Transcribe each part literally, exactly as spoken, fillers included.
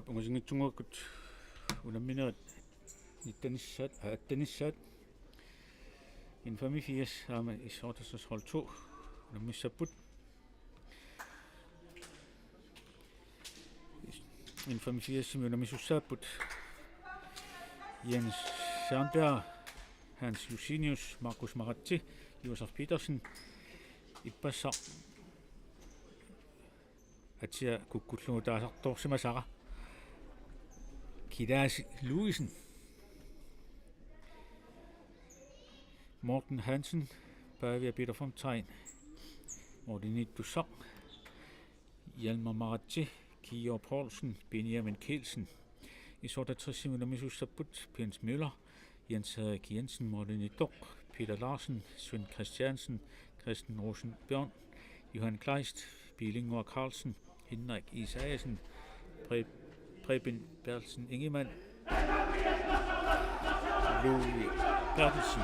Ungasinngitsunnguakkut unamminerit nittenissaat, aa, attenissaat. N-femogfirs aamma S otteogtres hold to unammissapput. N-femogfirsimi unammisussaapput Jens Sandberg, Hans Jusinius, Markus Maratse, Josef Petersen. Ippassaq atia kukkullugu taasartoorsimasara Kilaasi Ludvigsen. Morten Hansen, Pavia Peter Fontain, Morten Ittussaq, Hjalmar Maratse, Kior Poulsen, Benjamin Kielsen. S otteogtresimi unammisussaapput Jens Møller, Jens Henrik Jensen, Morten Ittoq, Peter Larsen, Svend Christiansen, Christian Rosenbjørn, Johan Kleist, Bilingua Carlsen, Henrik Isaiasen, Pre-, Preben Berthelsen Ingemann, Louis Berthelsen.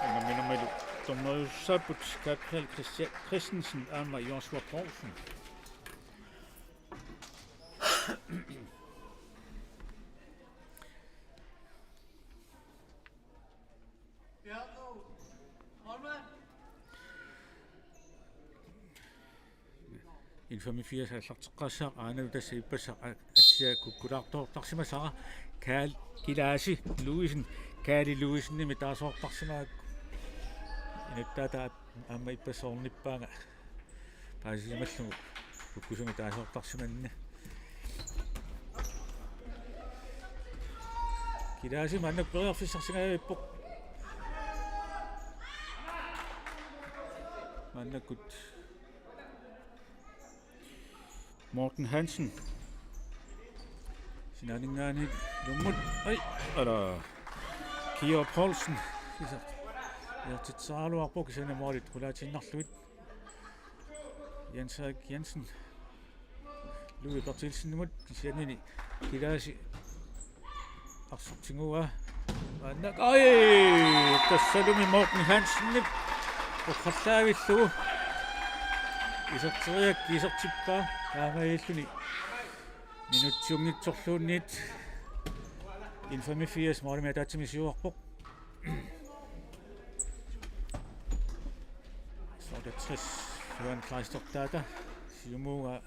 Unamminermilu dommerussaapput Gabriel Christian Christensen aamma Joshua Poulsen. N-femogfirs aallarteqqaassaaq, aana tassa ippassaq a-, atia kukkulaartoortarsimasara Kaal-, Kilaasi Ludvigsen, Kaali Ludvigsenimit taasoortarsimagaa. Inuttaata aamma ippassaq ornippaanga paasisimallugu kukkusumik taasoortarsimanini. Kilaasi maannakkut periarfissarsingaavippoq. Maannakkut Morten Hansen. Sinaaninngaanniit ilummut. Ai, ala. Kior Poulsen. Iser-, isertitseriaraluarpoq, kisianni målit qulaatiinnarlugit. Jens Erik Jensen. Louis Berthelsenimut, kisiannili Kilaasi arsaq tiguaa. Maanna-, ai! Tassalumi Morten Hansenip torrallaavillugu iserteriaraa isertippaa, taamaalilluni minutsiunngitsorluunniit N-femogfirs målimik ataatsimik siuarpoq. S otteogtres, Johan Kleistertaata siumuugaa.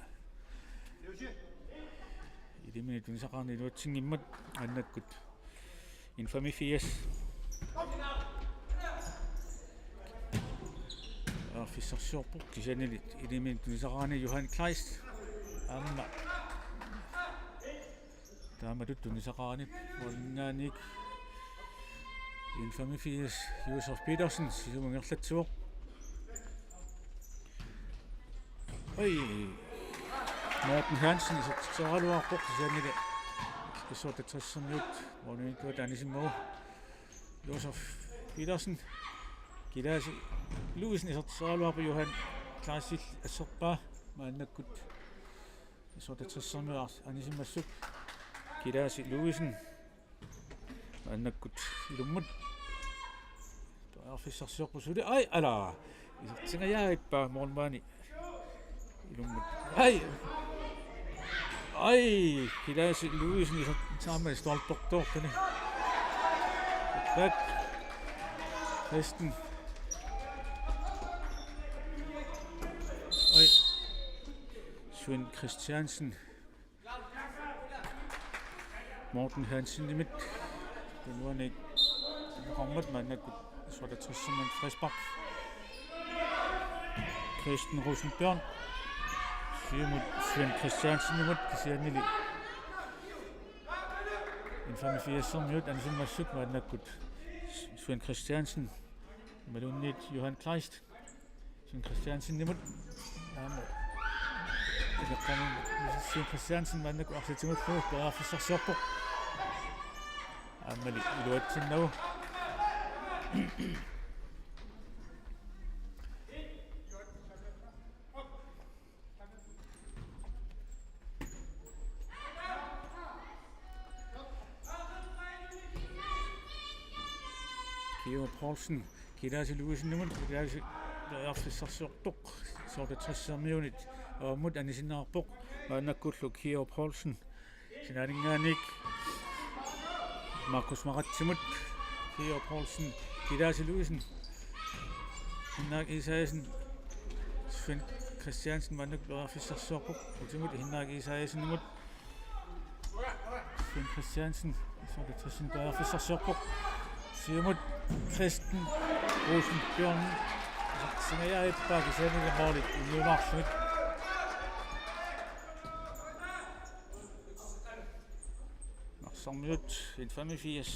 Iliminut tunisaqarneq iluatsinngimmat, maannakkut N-femogfirs periarfissarsiorpoq, kisiannili iliminut tunisaqarani Johan Kleist. Aamma taamatut tunisaqarani måliminngaanniit N-femogfirs Josef Petersen siumut ingerlatsivoq. Oi. Morten Hansen isertitseriaraluarpoq, kisiannili S otteogtresimiut målimiittuata anisimmagu Josef Petersen. Kilaasi Ludvigsen isertitseriaraluarpoq, Johan Kleistilli asserpaa, maannakkut S otteogtresimiut anisimmassuk Kilaasi Ludvigsen. Maannakkut ilummut periarfissarsiorpoq suli. Ai, ala. Isertingajaavippa målmandi. Ilummut. Ai. Ai, Kilaasi Ludvigsen iser-, saamma stolpertoorluni. Tak. Næsten. Ai. Svend Christiansen. Morten Hansenimit. Tunuani. Tunuqarmat, maannakkut S otteogtresimiut frispark. Christian Rosenbjørn. Siumut Svend Christiansenimut, kisiannili N-femogfirsimiut anisimmassuk, maannakkut Svend Christiansen. Imaluunniit Johan Kleist. Svend Christiansenimut. Aamma. Ileqqami Svend Christiansen maannakkut arsaq tigullugu periarfissarsiorpoq. Aammali iluatsinnagu. Kio Poulsen, Kilaasi Louisenimut, Kilaasi periarfissarsiorpoq, S-otteogtressermiunit avammut anisinneqarpoq, maannakkullu Kio Poulsen, sinaaninngaanniit Markus Maratsimut, Kio Poulsen, Kilaasi Louisen, Henrik Isaiasen, Svend Christiansen, maannakkut periarfissarsiorpoq, utimut Henrik Isaiasenimut, Svend Christiansen, S-otteogtressermiunit periarfissarsiorpoq. Siumut Kristen Rosenbjørn. Singajaippa kisianni målit uniumaarlugit. Narsarmiut N-femogfirs.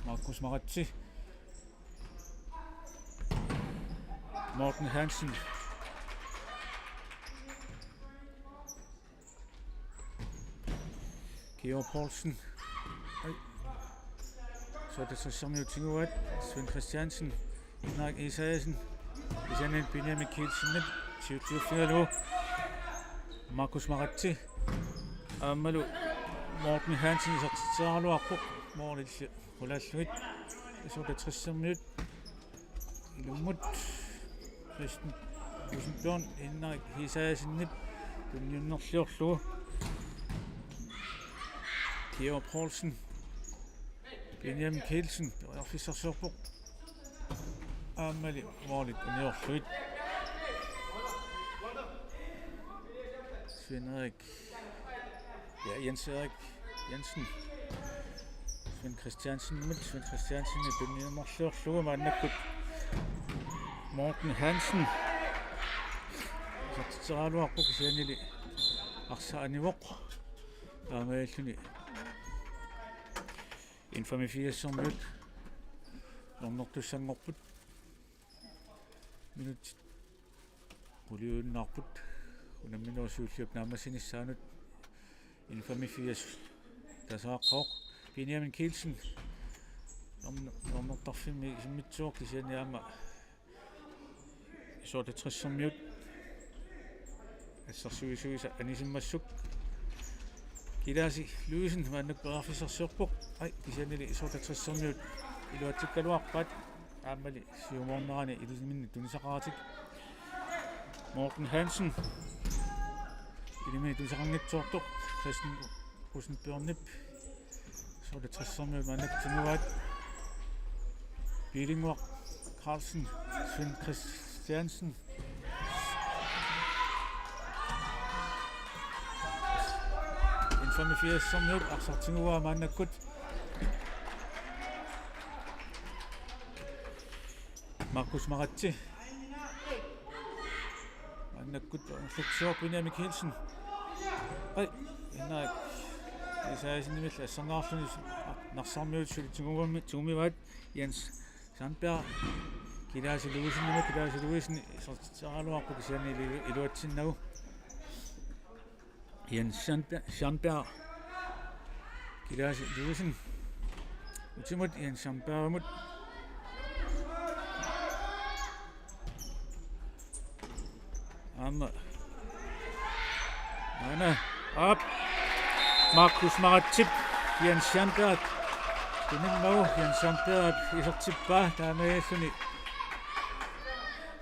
Markus Maratse. Morten Hansen. Georg Poulsen. Ai. S-otteogtressermiut tiguaat. Svend Christiansen. Henrik Isaiasen. Kisianni Benjamin Kielsen. Siutsiuffigalugu. Markus Maratse. Aammalu Morten Hansen isertitseriaraluarpoq. Målilli qulaallugit. S-otteogtressermiut. Ilummut Kristen Rosenbjørn, Henrik Isaiasenip tunniunnerliorlugu. Georg Poulsen, Benjamin Kielsen, periarfissarsiorpoq. Aammali målit uniorlugit. Svend Erik. Ja, Jens Erik Jensen. Svend Christiansen, Svend Christiansen tunniunnerliorlugu maannakkut. Morten Hansen. Isertitseriaraluarpoq kisiannili arsaq anivoq. Taamaalilluni N-femogfirsermiut hjørnertussanngorput. Minutsit quliunnaarput. Unamminerup siulliup naammassinissaanut N-femogfirs tasaaqqavoq. Benjamin Kielsen. Hjørne-, hjørnertarfimmi isimmitsivoq kisianni aamma S-otteogtressermiut assersuisuisa anisimmassuk. Kilaasi Louisen maannakkut periarfissarsiorpoq. Ai, kisiannili S-otteogtressermiut iluatsikkaluarpaat. Aammali siumoornerani iliminni tunisaqaratik. Morten Hansen. Iliminni tunisaqanngitsoortoq. Kristen Rosenbjørnip. S-otteogtressermiut maannakkut tiguaat. Piilinnguaq Carlsen, Svend Christiansen. N-femogfirsermiut arsaq tiguaa maannakkut. Markus Maratse. Maannakkut periarfissarsiorpoq Benjamin Kielsen. Ai, Henrik Isaiasenimilli assangaarluni narsarmiut suli tigumivaat. Jens Sandberg, Kilaasi Louisenimut, Kilaasi Louisen isertitseriaraluarpoq kisianni ilu-, iluatsinnagu. Jens Sandbe-, Sandberg. Kilaasi Louisen. Utimut Jens Sandbergimut. Aamma. Aana. Aap. Markus Maratsep. Jens Sandberg. Tunimmagu Jens Sandberg isertippaa taamaalilluni.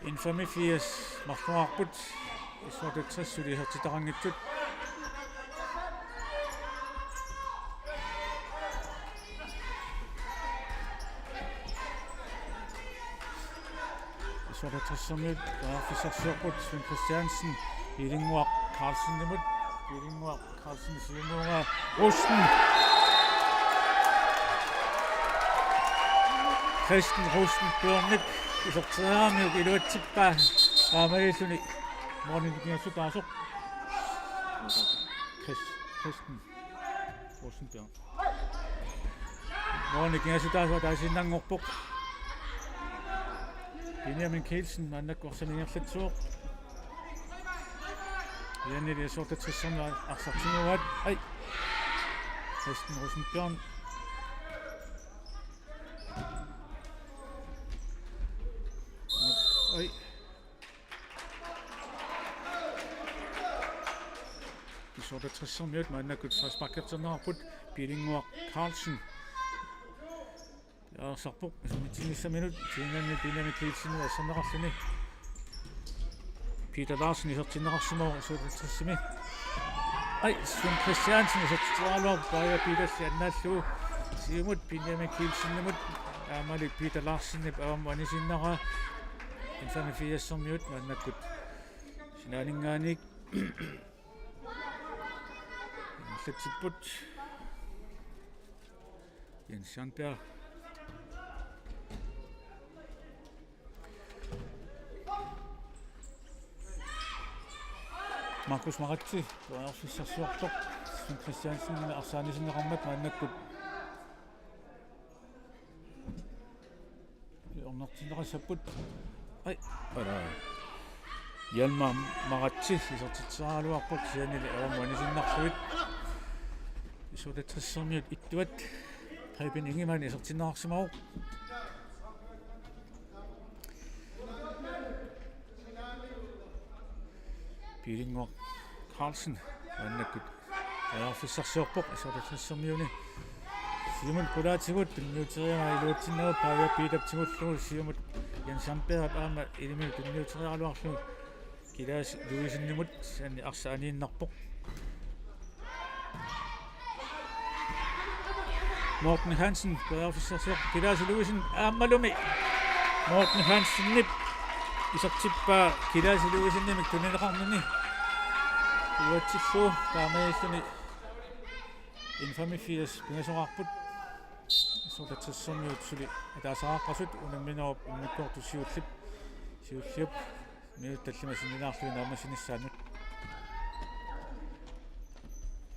N-femogfirs marloriarput. S-otteogtres suli isertitaqanngitsut. S-otteogtressermiut periarfissarsiorput Svend Christiansen, Piilinnguaq Carlsenimut, Piilinnguaq Carlsen siumuunga Rosen. Kristen Rosenbjørnip isertitseriaramiuk iluatsippaa taamaalilluni målini kingassutaasoq. Chris-, Kristen Rosenbjørn. Målini kingassutaasoq ataasiinnanngorpoq. Benjamin Kielsen maannakkut arsaq ingerlatsivoq. Kisiannili S-otteogtressermiut arsaq tiguaat. Ai. Kristen Rosenbjørn. Ai. S-otteogtressermiut maannakkut frisparkerterneqarput. Piilinnguaq Carlsen. Arsarpoq, isertitsiniassaminut, kisianni Benjamin Kielsen asserneqarluni. Peter Larsen isertinneqarsimavoq S-otteogtresimi. Ai, Svend Christiansen isertitseriaraluarpoq Pavia Petersen annaallugu. Siumut Benjamin Kielsenimut, aammali Peter Larsenip avammut anisinnaraa. N-femogfirsermiut maannakkut sinaaninngaanniit ingerlatsipput. Jens Sandberg. Markus Maratse, periarfissarsiorpoq. Svend Christiansen arsaq anisinneqarmat maannakkut hjørnertinneqassapput. Ai, ala. Hjalmar Maratse isertitseriaraluarpoq, kisiannili avammut anisinnarlugu. S-otteogtressermiut ittuat. Preben Ingemann isertinneqarsimavoq. Piilinnguaq Carlsen maannakkut periarfissarsiorpoq S-otteogtressermiuni. Siumut qulaatigut tunniuteriaraa iluatsinnagu Pavia Peterip tigullugu, siumut Jens Sandbergip aamma iliminut tunniuteriaraluarlugu Kilaasi Louisenimut, kisianni arsaq aniinnarpoq. Morten Hansen periarfissarsiorpoq, Kilaasi Louisen aammalumi. Morten Hansenip isertippaa Kilaasi Louisenimit tunineqarnini. Iluatsillugu taamaalilluni N-femogfirs pingasoqarput. S-otteogtressermiut suli ataasiaqqasut unamminerup immikkoortup siulliup, siulliup minutsit tallimat sinnilaarlugit naammassinissaannut.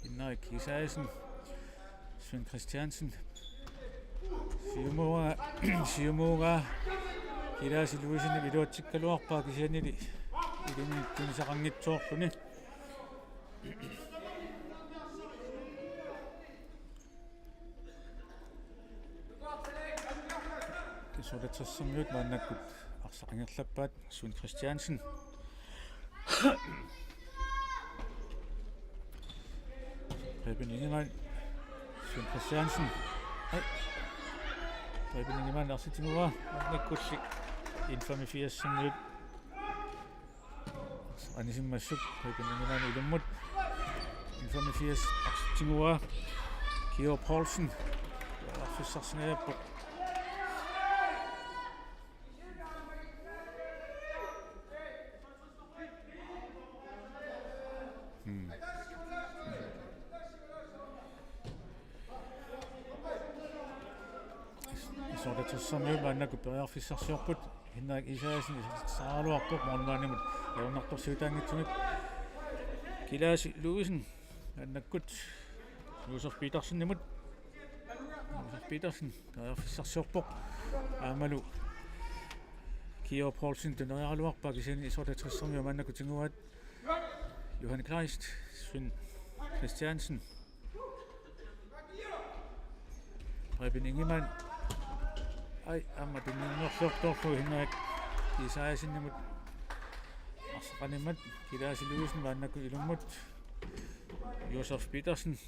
Henrik Isaiasen, Svend Christiansen. Siumuugaa, siumuugaa Kilaasi Louisenip iluatsikkaluarpaa, kisiannili iliminut tunisaqanngitsoorluni. S-otteogtressermiut maannakkut arsaq ingerlappaat. Svend Christiansen. Preben Ingemann. Svend Christiansen. Ai. Preben Ingemann arsaq tiguaa. Maannakkulli N-femogfirsermiut anisimmassuk. Preben Ingemann ilummut. N-femogfirs arsaq tiguaa. Kio Poulsen. Periarfissarsingajapput. Hmm. S-otteogtressermiut maannakkut periarfissarsiorput. Henrik Isaiasen isertitseriaraluarpoq målmandimut ajornartorsiutaanngitsumik. Kilaasi Louisen maannakkut Josef Petersenimut. Josef Petersen periarfissarsiorpoq. Aammalu Kio Poulsen tuneriaraluarpaa, kisianni S-otteogtressermiut maannakkut tiguaat. Johan Kleist, Svend Christiansen. Preben Ingemann. Ai, aamma tunniunnerlortorlugu Henrik Isaiasenimut. Arsaq animmat, Kilaasi Louisen maannakkut ilummut. Josef Petersen.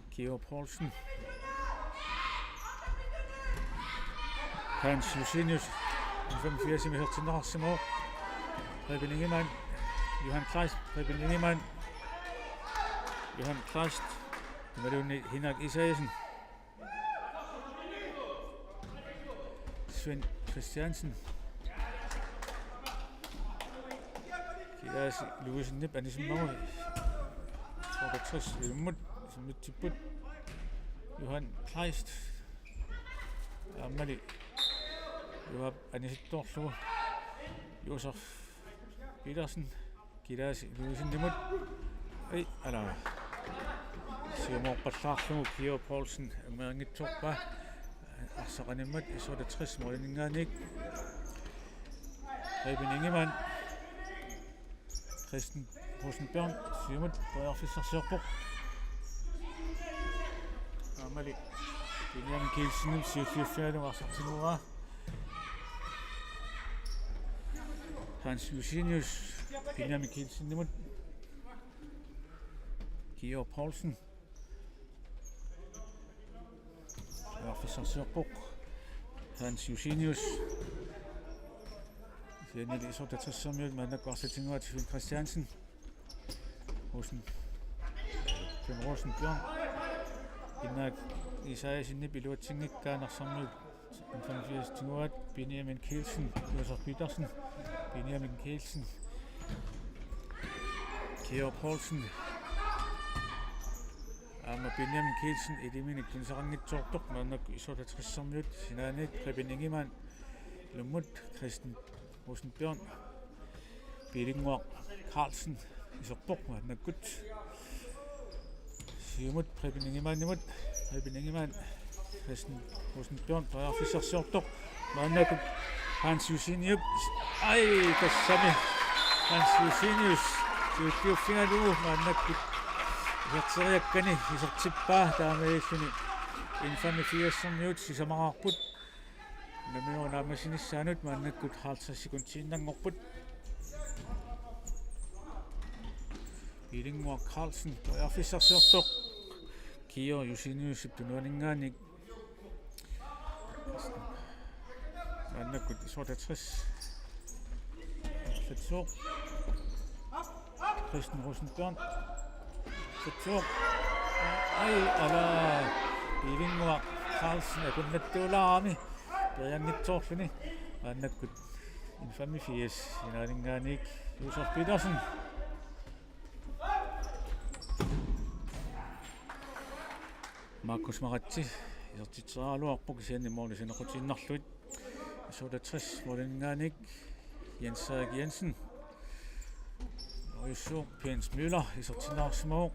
Kio Poulsen. Hans Josenius. N-femogfirsimi isertinneqarsimavoq. Preben Ingemann. Johan Kleist. Preben Ingemann. Johan Kleist. Imaluunniit Henrik Isaiasen. Svend Christiansen. Kilaasi Louisenip anisimmagu. S-otteogtres ilummut, isertitsipput. Johan Kleist. Aammali Johan anisittoorlugu. Josef Petersen. Kilaasi Louisenimut. Ei, ala. Siumorpallaarlugu Kio Poulsen angumerinngitsoorpaa. Arsaq animmat S-otteogtres måliminngaanniit. Preben Ingemann. Christian Rosenbjørn, siumut, periarfissarsiorpoq. Aammali Benjamin Kielsenip siulliuffigalugu arsaq tiguaa. Hans Josenius, Benjamin Kielsenimut. Georg Poulsen. Periarfissarsiorpoq Hans Josenius. Kisiannili S-otteogtressermiut maannakkut arsaq tiguaat Finn Christiansen. Rosen. Finn Rosenbjørn. Imaak Isaiasenip iluatsinngikkaa, Narsarmiut N-femogfirs tiguaat, Benjamin Kielsen, Josef Petersen, Benjamin Kielsen, Georg Poulsen. Aamma Benjamin Kielsen ilaminik tunisaqanngitsoortoq, maannakkut S-otteogtressermiut sinaaniit Preben Ingemann ilummut, Christian Rosenbjørn, Piilinnguaq Carlsen iserpoq maannakkut. Siumut Preben Ingemannimut, Preben Ingemann, Christian Rosenbjørn periarfissarsiortoq. Maannakkut Hans Josenius. Ai, tassami Hans Josenius siulliuffigalugu maannakkut iserteriakkani isertippaa, taamaalilluni N-femogfirsermiut sisamaqarput. Unamminerup naammassinissaanut maannakkut halvtreds sekundiinnanngorput. Piilinnguaq Carlsen periarfissarsiortoq. Georg Joseniusip tunuaninngaanniit. Maannakkut S-otteogtres. Fetsuuq. Christian Rosenbjørn. Fetsuuq. Ai, ala. Piilinnguaq Carlsen akunnattuulaarami perianngitsoorluni. Maannakkut N-femogfirs sinaaninngaanniit Josef Petersen. Markus Maratse isertitseriaraluarpoq, kisianni måli saneqqutiinnarlugu. S-otteogtres måliminngaanniit Jens Erik Jensen. Ujussuuq Jens Møller isertinneqarsimavoq.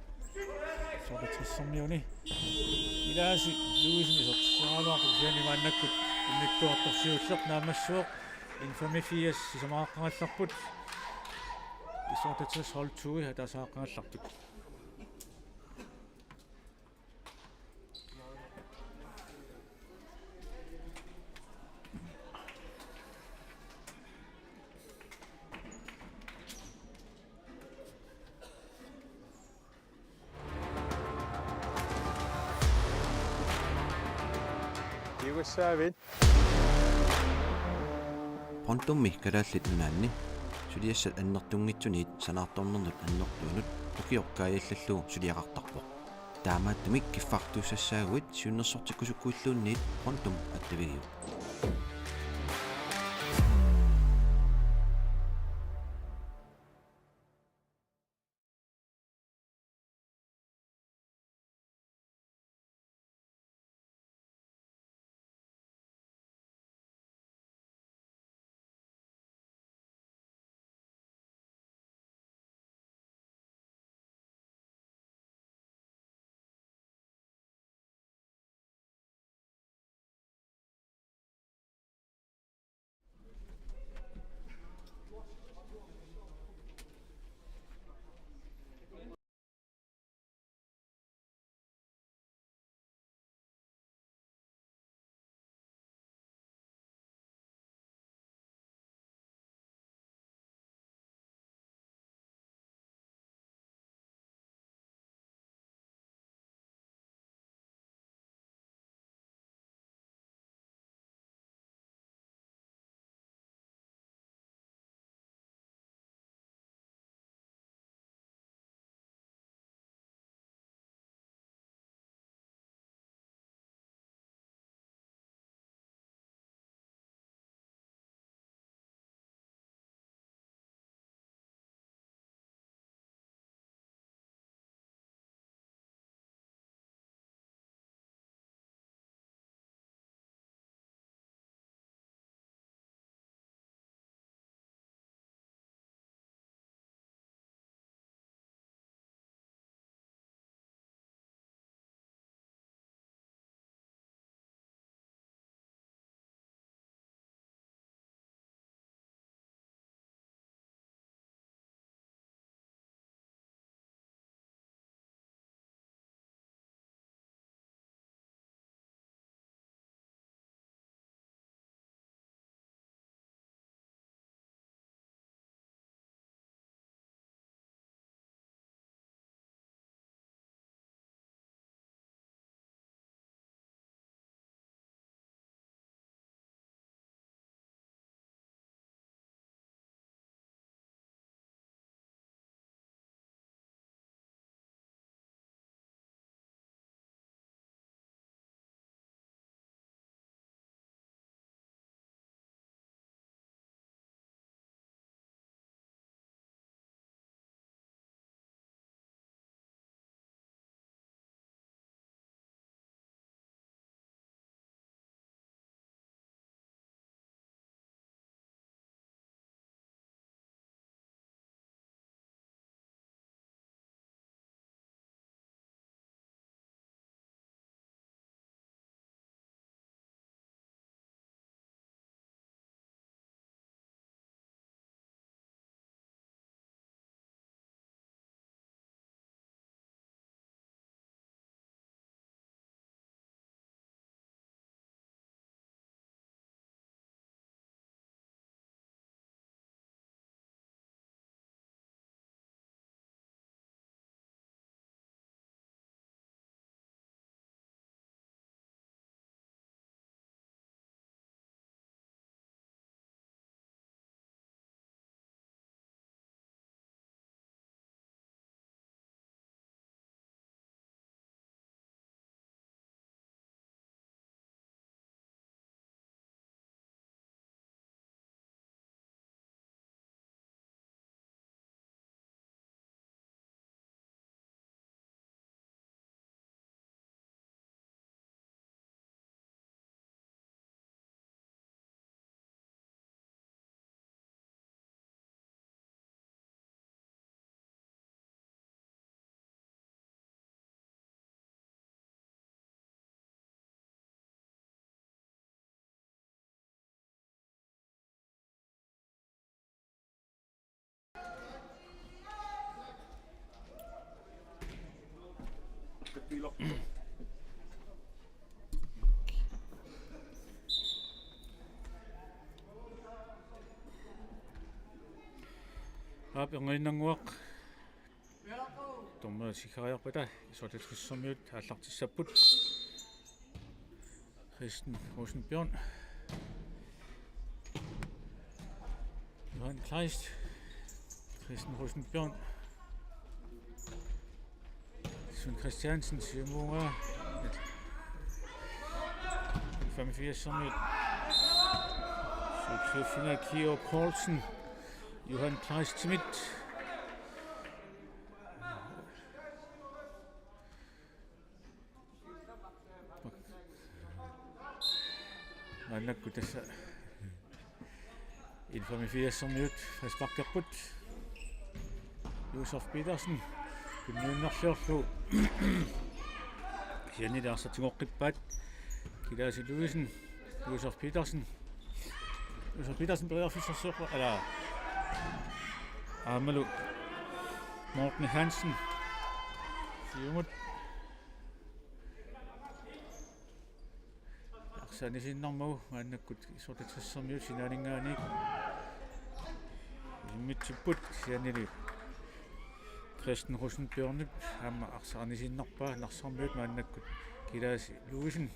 S-otteogtressermiuni Ilaasi Louisen isertitseriaraluarpoq, kisianni maannakkut immikkoortoq siulleq naammassivoq. N-femogfirs sisamaqaqqagallarput. S-otteogtres hold to-i ataasiaqqagallartut. Iugassaavit. Pontummi Kalaallit Nunaanni suliassat annertunngitsuniit sanaartornernut annertuunut ukioq kaajallallugu suliaqartarpoq. Taamaattumik kiffartuussassaaguit siunnersortikkusukkuilluunniit Pontum attavigiuk. Aap, erniinnannguaq. Dommerit siggariarpata S otteogtressermiut aallartissapput. Kristen Rosenbjørn. Johan Kleist. Kristen Rosenbjørn. Svend Christiansen, siumuunga. Femogfirsimiut. Syvogtyve Kio Poulsen. Johan Kleist Schmidt. Maannakkut tassa N-femogfirsimiut frisparkerput. Josef Petersen. Tunniunnerliorlugu. Kisiannili arsaq tigoqqippaat. Kilaasi Ludvigsen. Josef Petersen. Josef Petersen periarfissarsiorpoq. Ala. Aammalu Morten Hansen. Siumut. Arsaq anisiinnarmagu maannakkut S otteogtressermiut sinaaninngaanniit isimmitsipput, kisiannili Kristen Rosenbjørnip aamma arsaq anisiinnarpaa. Narsarmiut maannakkut Kilaasi Ludvigsen.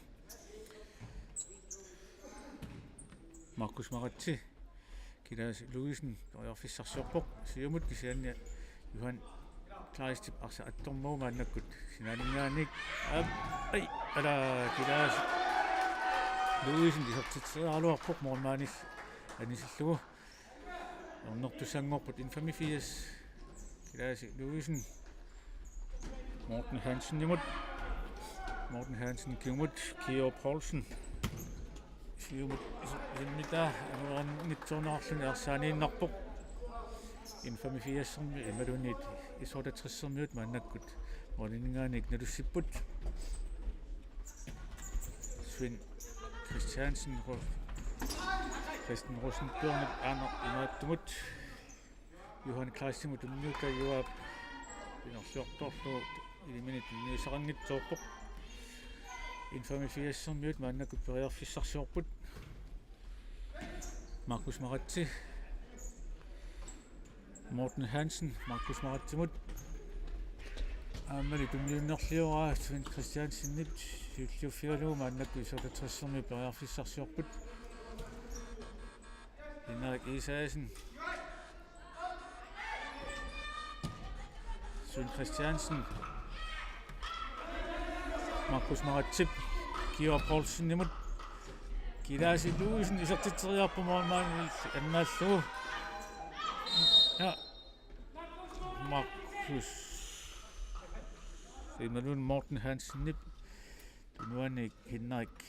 Markus Maratse. Kilaasi Ludvigsen periarfissarsiorpoq. Siumut, kisianni Johan Kleistip arsaq attormagu maannakkut sinaaninngaanniit. Aap, ai, ala, Kilaasi Ludvigsen isertitseriaraluarpoq målmandip anisillugu. Hjørnertussanngorput N-femogfirs. Kilaasi Ludvigsen. Morten Hansenimut. Morten Hansen kingumut. Kio Poulsen. Siumut is-, isimmitaa amerlanngitsoorneqarluni arsaq aniinnarpoq. N-femogfirsermiut imaluunniit S otteogtressermiut maannakkut måliminngaanniit nalussipput. Svend Christiansen, Ro-, Kristen Rosenbjørnip aana imaattumut. Johan Kleistimut tunniuttajuaap pinerliortorlugu ilimini tunniussaqanngitsoorpoq. N-femogfirsermiut maannakkut periarfissarsiorput. Markus Maratse. Morten Hansen, Markus Maratsemut. Aammali tunniunnerlioraa Svend Christiansenip siulliuffigalugu maannakkut S otteogtressermiut periarfissarsiorput. Henrik Isaksen. Svend Christiansen. Markus Maratsep. Kio Poulsenimut. Kilaasi Ludvigsen isertitseriarpoq målmandip annaallugu. Ja. Markus. Imaluunniit Morten Hansenip. Tunuani Henrik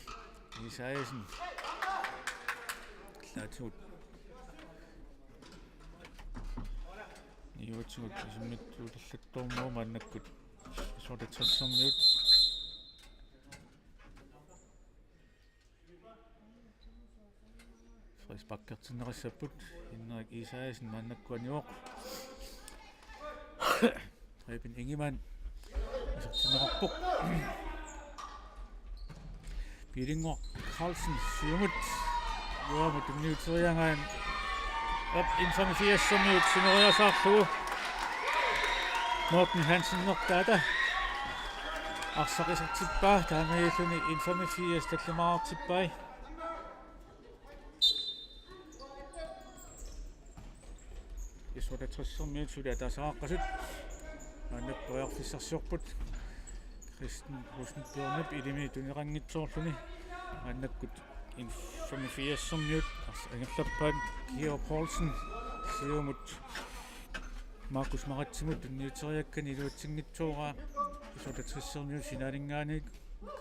Isaksen. Laatut. Niuatsigut isimmittuutallattormagu maannakkut S otteogtressermiut. Frisparkertinneqassapput. Henrik Isaksen maannakkut anivoq. Preben Ingemann isertinneqarpoq. Piilingor Carlsen siumut. Juamut tunniuteriagaa. Aap, N-femogfirsermiut sineriasaarlugu. Morten Hansen nertaata. Arsaq isertippaa, taamaalilluni N-femogfirs tallimaartippai. S otteogtressermiut suli ataasiaqqasut. Maannakkut periarfissarsiorput. Kristen Rosenbjørnip ilimi tunineqanngitsoorluni. Maannakkut N-femogfirsermiut. Arsaq ingerlappaat Kio Poulsen. Siumut. Markus Maratsemut tunniuteriakkani iluatsinngitsooraa. S otteogtressermiut sinaaninngaanniit.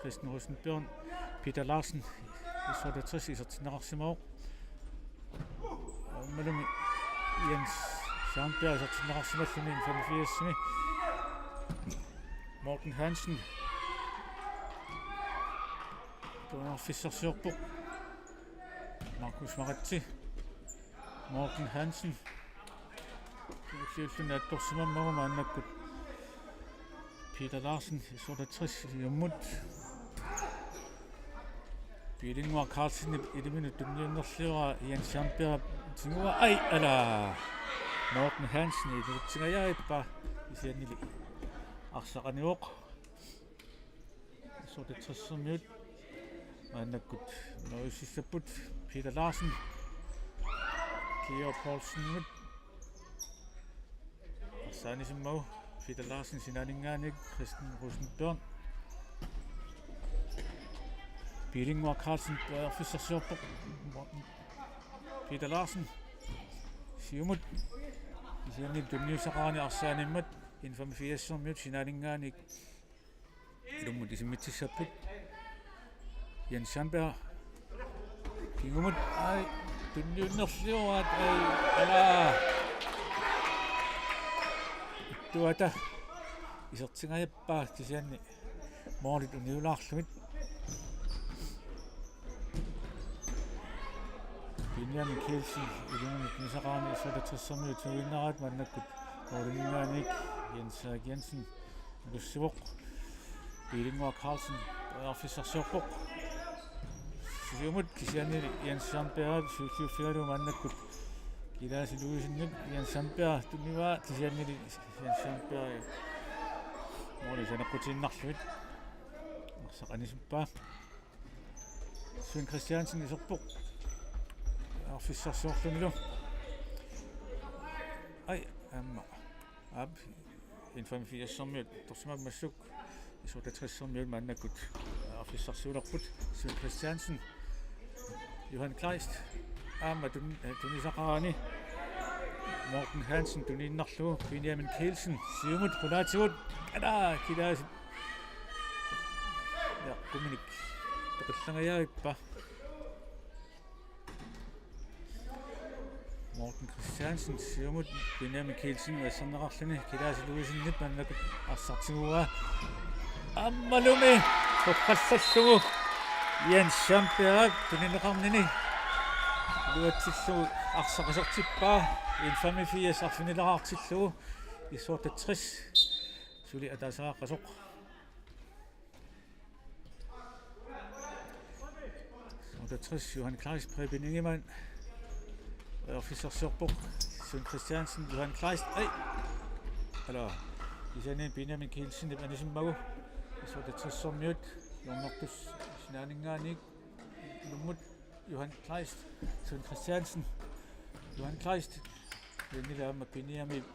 Kristen Rosenbjørn, Peter Larsen, S otteogtres isertinneqarsimavoq. Aammalumi Jens Sandberg isertinneqarsimalluni N-femogfirsimi. Morten Hansen. Periarfissarsiorpoq. Markus Maratse. Morten Hansen. Siulliulluni attorsimammagu maannakkut. Peter Larsen, S-otteogtres, siumut. Piilinnguaq Carlsenip iliminut tunniunnerlioraa, Jens Schamberg tiguaa, ai, ala. Morten Hansen iluatsingajappaa, kisiannili arsaq anivoq. S-otteogtresermiut maannakkut nuisissapput. Peter Larsen. Kio Poulsenimut. Arsaq anisimmagu. Peter Larsen sinaaninngaanniit, Kristian Rosenbjørn. Piilinnguaq Carlsen periarfissarsiorpoq. Peter Larsen. Siumut. Kisianni tunniussaqarani arsaq animmat. N-femogfirsermiut sinaaninngaanniit ilummut isimmitsissapput. Jens Schamberg. Kingumut, ai, tunniunnerlioraat, ai, ala. Ittuata isertingajappaa kisianni målit uniulaarlugit. Benjamin Kielsen iliminut tunniussaqarani S-otteogtresermiut tiguinnaraat, maannakkut måliminngaanniit Jens Erik Jensen nalussivoq. Piilinnguaq Carlsen periarfissarsiorpoq. Siumut, kisiannili Jens Schamberg siulliuffigalugu maannakkut Kilaasi Louisenip. Jens Schamberg tunniuaa, kisiannili Jens Schamberg måli saneqqutiinnarlugu arsaq anisippaa. Svend Christiansen iserpoq periarfissarsiorlunilu. Ai, aamma. Aap, N-femogfirsermiut torsimaammassuk, S-otteogtresermiut maannakkut periarfissarsiulerput. Svend Christiansen. Johan Kleist. Aamma tun-, eh, tunniussaqarani. Morten Hansen tuniinnarlugu. Benjamin Kielsen. Siumut qulaatigut. Ala, Kilaasi. Ja, kumminik toqillangajappa. Morten Christiansen siumut, Benjamin Kielsen uasserneqarluni, Kilaasi Louisenip maannakkut arsaq tiguaa. Aammalumi toqqallallugu Jens Schamberg tunineqarnini iluatsillugu arsaq isertippaa, N-femogfirs arfinileraartillugu, S-otteogtres suli ataasiaqqasoq. Otteogtres, Johan Kleist, Preben Ingemann. Periarfissarsiorpoq, Svend Christiansen, Johan Kleist. Ai! Ala, kisianni Benjamin Kielsenip anisimmagu. S-otteogtresermiut, hjørnertussat sinaaninngaanniit. Ilummut, Johan Kleist, Svend Christiansen. Johan Kleist. Kisiannili aamma Benjamin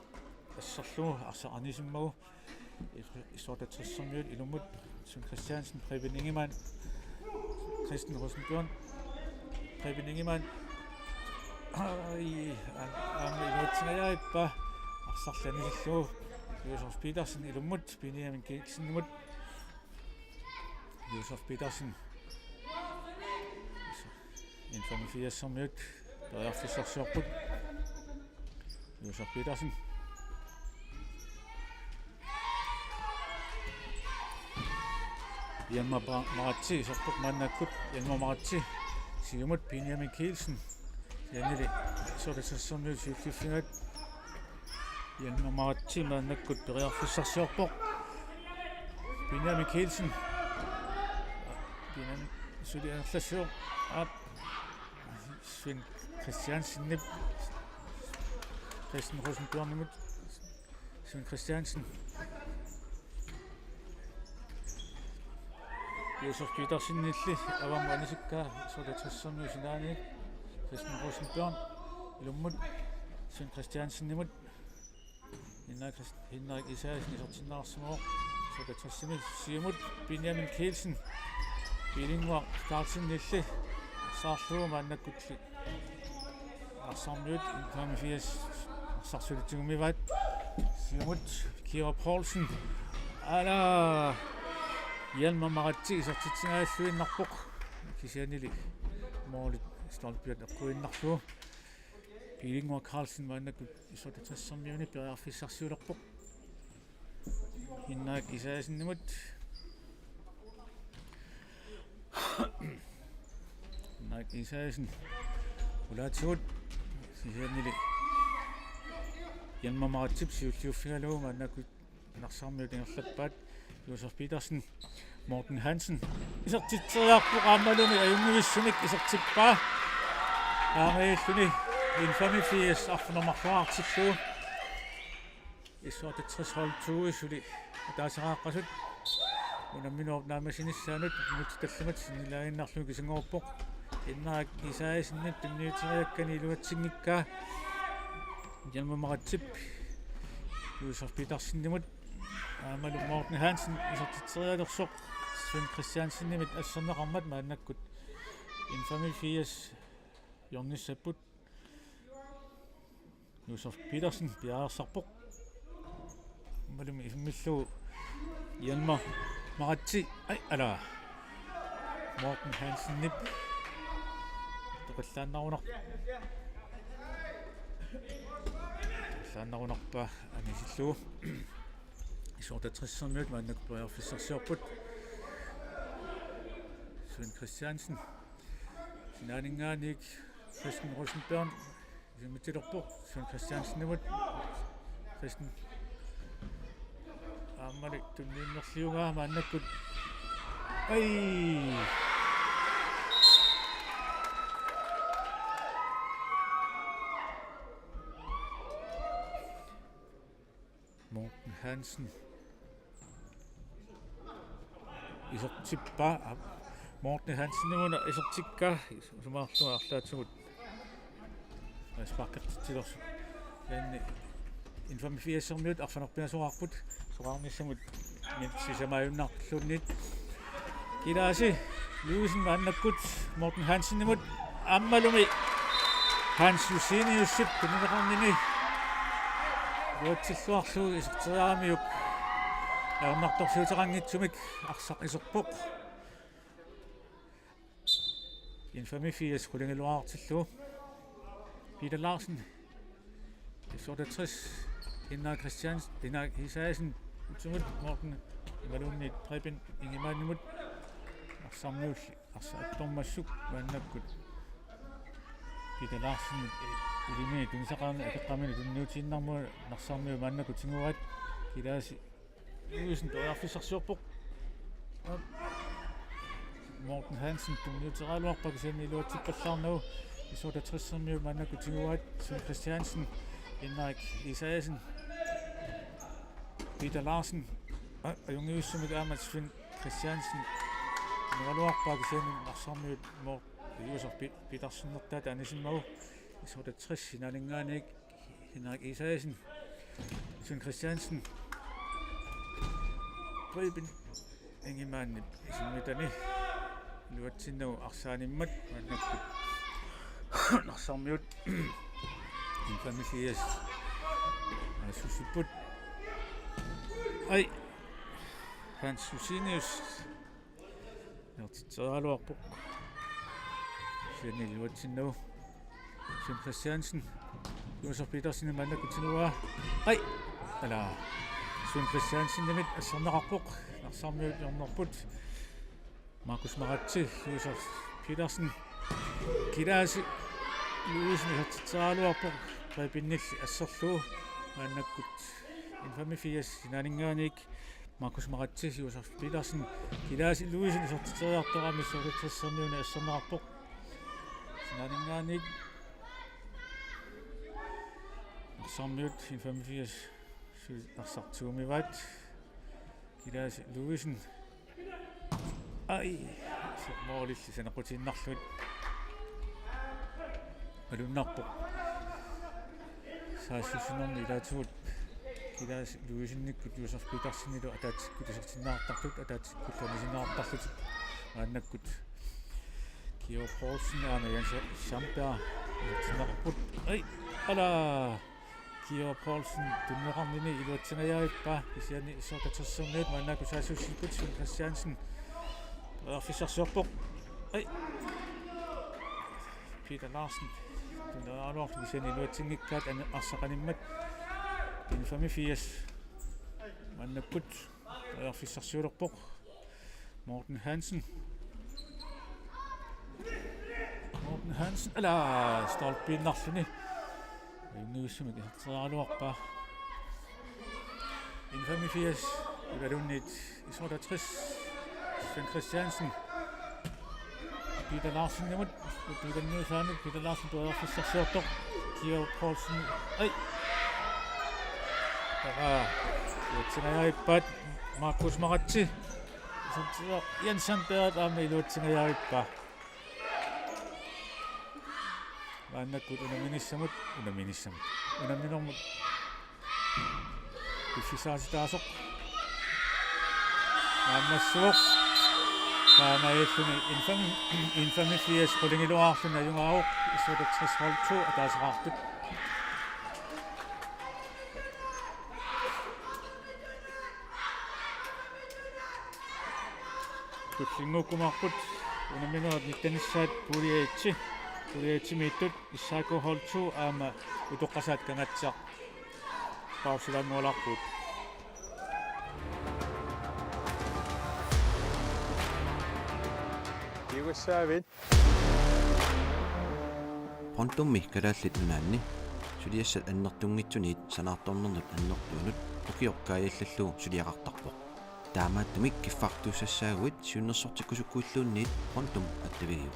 asserlugu, arsaq anisimmagu. S-otteogtresermiut ilummut, Svend Christiansen, Preben Ingemann, Kristian Rosenbjørn, Preben Ingemann. Ai, a-, aamma iluatsingajappaa, arsarlu anisillugu. Josef Petersen ilummut, Benjamin Kielsenimut. Josef Petersen. N-femogfirsermiut periarfissarsiorput. Josef Petersen. Hjalmar Bra-, Maratse iserpoq maannakkut, Hjalmar Maratse. Siumut Benjamin Kielsen. Kisiannili S-otteogtresermiut siulliuffigaat. Hjalmar Maratse maannakkut periarfissarsiorpoq. Benjamin Kielsen. Benjamin suli anerlassivoq. Aap. Svend Christiansenip. Kristian Rosenbjørnimut. Svend Christiansen. Josef Petersenilli avammut anisikkaa, S-otteogtresermiut sinaaniit. Kristian Rosenbjørn ilummut, Svend Christiansenimut. Henrik Christ-, Henrik Isaksen isertinneqarsimavoq. S-otteogtresimi siumut Benjamin Kielsen. Piilinnguaq Carlsenilli. Arsarlugu maannakkulli arsarmiut N-femogfirs arsaq suli tigummivaat. Siumut Kira Poulsen. Ala! Hjalmar Maratse isertitsingaalluinnarpoq. Kisiannili målit stolpiat eqquinnarlugu. Piilinnguaq Carlsen maannakkut S-otteogtresermiuni periarfissarsiulerpoq. Henrik Isaksenimut. Henrik Isaksen. Qulaatigut. Kisiannili Hjalmar Maratsep siulliuffigalugu maannakkut Narsarmiut ingerlappaat. Josef Petersen, Morten Hansen isertitseriarpoq aammalumi ajunngivissumik isertippaa. Taamaalilluni N-femogfirs arfineq-marloriartillugu. S-otteogtres hold to suli ataasiaqqasut unamminerup naammassinissaanut minutsip tallimat sinnilaaginnarlugu kisinngorpoq. Henrik Isaiasenip tunniuteriakkani iluatsinngikkaa Hjalmar Maratsip Josef Petersenimut aammalu Morten Hansen isertitserialersoq Svend Christiansenimit asserneqarmat maannakkut N-femogfirs hjørnissapput. Josef Petersen piareersarpoq. Aammalumi isimmillugu Hjalmar Maratsi. Ai, ala. Morten Hansenip. Toqillaannarunar-, toqillaannarunarpaa anisillugu. S-otteogtressermiut maannakkut periarfissarsiorput. Svend Christiansen. Sinaaninngaanniit Christian Rosenberg isimmitsilerpoq Svend Christiansenimut. Christian aammali tunniunnerliugaa maannakkut. Ai! Morten Hansen. Isertippaa. Morten Hansenimuna isertikkaa. Sumaarlugu arlaatigut sparkertitsilersut. Kisianni N-femogfirsermiut arfineq-pingasoqarput. Soraarnissamut minutsit sisamaajunnarluunniit. Kilaasi Ludvigsen maannakkut Morten Hansenimut aammalumi Hans Joseniusip tunineqarnini iluatsilluarlugu iserteriaramiuk ajornartorsiuteqanngitsumik arsaq iserpoq. N-femogfirs qulingiluaartillugu. Peter Larsen. S-otteogtres. Henrik Christiansen. Henrik Isaiasen. Utsumut Morten. Imaluunniit Preben Ingemannimut. Narsarmiulli. Arsaq attormassuk maannakkut. Peter Larsen. Ilimi tunisaqarani akeqqamini tunniutiinnarmat Narsarmiut maannakkut tiguaat. Kilaasi Ludvigsen periarfissarsiorpoq. Morten Hansen tunniuteriaraluarpaa kisianni iluatsippallaarnagu. S-otteogtressermiut maannakkut tiguaat. Svend Christiansen, Henrik Isaiasen, Peter Larsen. Aa, ajunngivissumik aamma Svend Christiansen tunniuteriaraluarpaa kisianni Narsarmiut Mor-, Josef Pi-, Petersenertaata anisimmagu. S-otteogtres sinaaninngaanniit Henrik Isaiasen, Svend Christiansen, Preben Ingemannip isimmitani iluatsinnagu arsaanimmat maannakkut Narsarmiut N-femogfirs assussipput. Ai, Hans Josenius isertitseriaraluarpoq. Kisianni iluatsinnagu. Svend Christiansen. Josef Petersen maannakkut tiguaa. Ai! Ala. Svend Christiansenimit asserneqarpoq. Narsarmiut hjørnerput. Markus Maratse, Josef Petersen. Kilaasi Ludvigsen isertitseriaraluarpoq. Prebenilli asserlugu. Maannakkut N-femogfirs sinaaninngaanniit Markus Maratse, Josef Petersen, Kilaasi Ludvigsen isertitseriartorami S-otteogtressermiuni asserneqarpoq. Sinaaninngaanniit Narsarmiut N-femogfirs suli arsartuumivaat. Kilaasi Ludvigsen. Ai, se-, målilli saneqqutiinnarlugu. Malunnarpoq. Saassussinermi ilaatigut Kilaasi Ludvigsenikkut Josef Petersenilu ataatsikkut isertinneqartartut, ataatsikkullu anisinneqartarlutik. Maannakkut Georg Poulsen aamma Jens Schamberg isertinneqarput. Ai, ala! Georg Poulsen tunineqarnini iluatsingajavippaa, kisianni S-otteogtressermiut maannakkut saassussipput. Svend Christiansen periarfissarsiorpoq. Ai. Peter Larsen tunniuteriaraluarlugu, kisianni iluatsinngikkaat ani-, arsaq animmat. N-femogfirs maannakkut periarfissarsiulerpoq. Morten Hansen. Morten Hansen, ala, stolpiinnarluni. Ajunngivissumik iserteriaraluarpaa. N-femogfirs, imaluunniit S-otteogtres, Svend Christiansen. Peter Larsenimut, Peter Nielsen, Peter Larsen periarfissarsiortoq, Kjeld Poulsen, ai. Aa, iluatsingajappaa Markus Maratse. Jens Sandberg aamma iluatsingajappaa. Maannakkut unamminissamut, unamminissamut. Unamminermut piffissaatitaasoq. Naammassivoq. Taamaalilluni N-fem-, N-femogfirs qulingiluaarluni ajugaavoq, S-otteogtres hold to ataaseqartut. Tullinnguukkumaarput unamminerit nittanissaat pulje et-i, pulje et-imiittut S A K hold to aamma Utoqqasaat Kangaatsiaq pausilaanngualarput. Kiugassaavit. Pontummi Kalaallit Nunaanni suliassat annertunngitsuniit sanaartornernut annertuunut ukioq kaajallallugu suliaqartarpoq. Taamaattumik kiffartuussassaaguit siunnersortikkusukkuilluunniit Pontum attavigiuk.